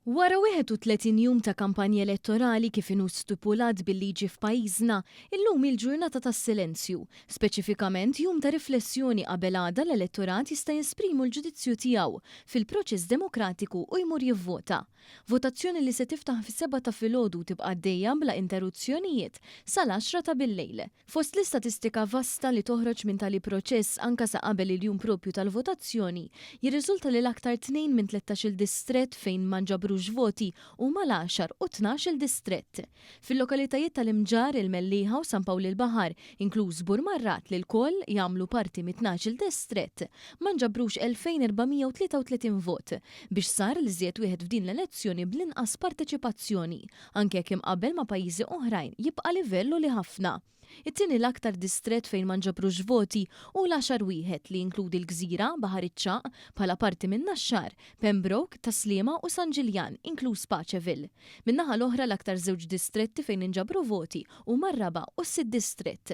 Wara 31 jum ta' kampanja elettorali kif inhu stipulat bil-liġi f'pajjiżna, illum hi l-ġurnata tas-silenzju, speċifikament jum ta' riflessjoni qabel għada l-elettorat jista' jesprimu l-ġudizzju tiegħu fil-proċess demokratiku u jmur jivvota. Votazzjoni li se tiftaħ fis-sebgħa ta' filgħodu u tibqa' għaddejja bla interruzzjonijiet sal-għaxra ta' billejl. Fost l-istatistika vasta li toħroġ minn tali proċess anke sa qabel il-jum proprju tal-votazzjoni, jirriżulta li l-aktar tnejn minn tlettax-il distrett fejn ma nġabrux voti huma l-għaxar u t-tnax-il distrett. Fil-lokalitajiet tal-Imġarr, il-Mellieħa u San Pawl il-Baħar, inkluż Burmarrad li lkoll jagħmlu parti mit-tnax-il distrett, ma nġabrux 2,433 vot, biex sar l-iżjed wieħed f'din l-elezzjoni bl-inqas parteċipazzjoni, Anke jekk imqabbel ma' pajjiżi oħrajn, jibqa' livell għoli ħafna. It-tieni l-aktar distrett fejn ma nġabrux voti hu l-għaxar wieħed li jinkludi l-Gżira, Baħar iċ-Ċagħaq, bħala parti min-Naxxar, Pembroke, Tas-Sliema u San Ġiljan, inkluż Paceville. Min-naħa l-oħra l-aktar żewġ distretti fejn inġabru voti huma r-raba' u s-sitt distrett.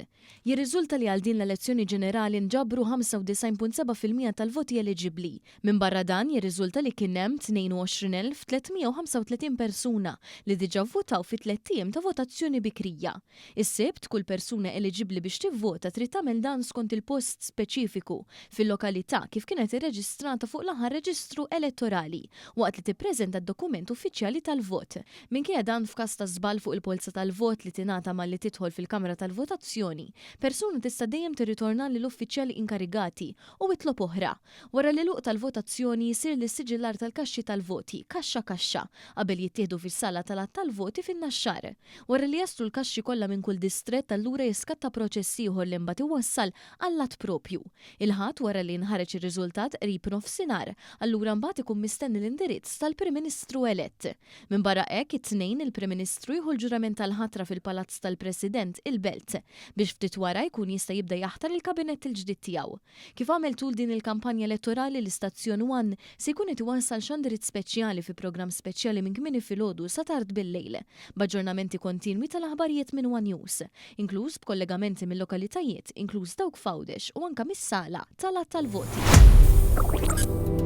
Jirriżulta li għal din l-elezzjoni ġenerali nġabru 95.7% tal-voti eliġibbli. Minbarra dan, jirriżulta li kien hemm 22,335 persuna li diġà vvutaw fi tlett ijiem ta' votazzjoni bikrija. Is-Sibt, kull persuna eliġibbli biex tivvota trid tagħmel dan skont il-post speċifiku fil-lokalità kif kienet irreġistrata fuq l-aħħar reġistru elettorali, waqt li tippreżenta d-dokument uffiċjali tal-vot. Minkejja dan, f'każ ta' żball fuq il-polza tal-vot li tingħata malli tidħol fil-kamra tal-votazzjoni, persuna tista' dejjem tirritorna lill-uffiċjali inkarigati u itlob oħra. Wara l-għeluq tal-votazzjoni jsir l-issiġillar tal-kaxxi tal-voti, kaxxa kaxxa, qabel jittieħdu fis-sala tal-għadd tal-voti fin-Naxxar. Wara li jaslu l-kaxxi kollha minn kull distrett allura jiskatta proċess ieħor li mbagħad iwassal għall-għadd proprju. Il-Ħadd wara li jinħareġ ir-riżultat qrib nofsinhar, allura mbagħad ikun mistenni l-indirizz tal-Prim Ministru elett. Minbarra hekk, it-Tnejn il-Prim Ministru jieħu l-ġurament tal-ħatra fil-Palazz tal-President, il-Belt, biex ftit wara jkun jista' jibda jaħtar il-Kabinett il-ġdid tiegħu. Kif għamel tul din il-kampanja elettorali l-istazzjon one se jkun qed iwassal xandiriet speċjali fi programm speċjali minn kmieni filgħodu sa tard bil-lejl, b'aġġornamenti kontinwi tal-aħbarijiet minn one News, inkluż b'kollegamenti mil-lokalitajiet, inkluż dawk f'Għawdex u anke mis-sala tal-għadd tal-voti.